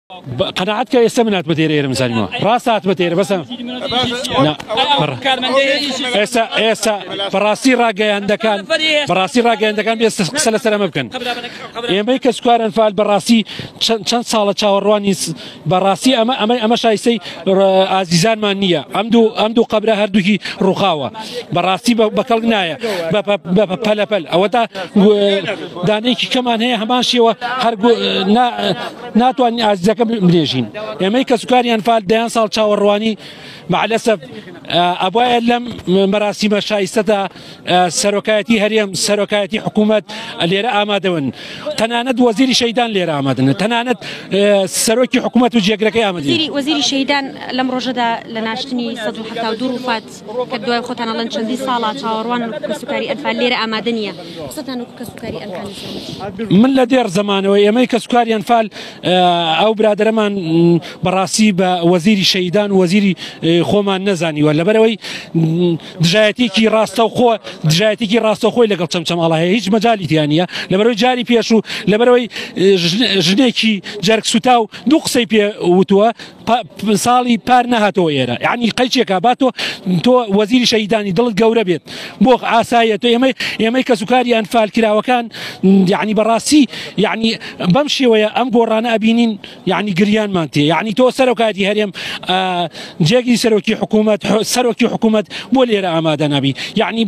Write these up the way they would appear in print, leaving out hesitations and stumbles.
قەناعەت کە ئێستا من هاتمە تێرە ئێرە زانیمەوە ڕاست هاتمە تێرە بەسە ئێستا ئێستا بەڕاستی ڕاگەیاندەکان بەڕاستی ڕاگەیاندەکان بێ قسە لەسەر ئەمە بکەن ئێمەی کە سوکارن فال بەڕاستی چەند ساڵە چاوەڕوانی بەڕاستی ئەمە ئەمە ئەمە شایستەی ئازیزانمان نییە ئەم دوو ئەم دوو قەبرە هەردووکی ڕووخاوە بەڕاستی بە کەڵک نایە بە پەلەپەل ئەوەتا دانەیەکی کەمان هەیە هەمان شێوە هەر ناتوانین ئازیزەکە بنێژین ئێمەی کەسوکاری ئەنفال دەیان ساڵ چاوەڕوانی مەعلەسەف ئەبایە لەم مەراسیمە شایستەدا سەرۆکایەتی هەرێم سەرۆکایەتی حکوومەت لێرە ئامادەون تەنانەت وەزیری شەیدان لێرە ئامادەن تەنانەت سەرۆکی حکوومەت و جێگرەکەی ئامادە وەزیری شەیدان لەم ڕۆژەدا لە ناشتنی 1970 ڕووفات کە دوای خۆتان ئەڵێن چەندین ساڵە چاوەڕوان کەسوکاری ئەنفال لێرە ئامادە نییە قسەتان وەکو کەسوکاری ئەنفال من لە دێڕ زەمانەوە ئێمەی کەسوکاری ئەنفال ئەو برادەرەمان بەڕاستی بە وەزیری شەیدان و وەزیری خۆمان نەزانیوە لەبەرەوەی دژایەتێکی ڕاستەوخۆ دژایەتێکی ڕاستەوخۆی لەگەڵ چەمچەماڵە هەیە هیچ مەجالی تیا نییە لەبەرەوەی جاری پێش و لەبەرەوەی ژنێکی جەرگ سوتاو دوو قسەی پێ وتووە ساڵی پار نەهاتەوە ئێرە یعنی قەیچێکا با تۆ تۆ وەزیری شەهیدانی دڵت گەورە بێت بۆ ئاساییە تۆ ئێمەی ئێمەی کەسوکاری ئەنفال کراوەکان یعنی بەڕاستی یعنی بەم شێوەیە ئەم گۆڕانە ئەبینین یعنی گریانمان تێ یعنی تۆ سەرۆکایەتی هەرێم جێگری سەرۆکی حکوومەت سەرۆکی حکوومەت بۆ لێرە ئامادە نابی یعنی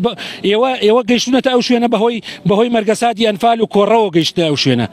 ئێوە ئێوە گەیشتونەتە ئەو شوێنە بەهۆی بەهۆی مەرگەساتی ئەنفال و کۆڕەوە گەیشتە ئەو شوێنە.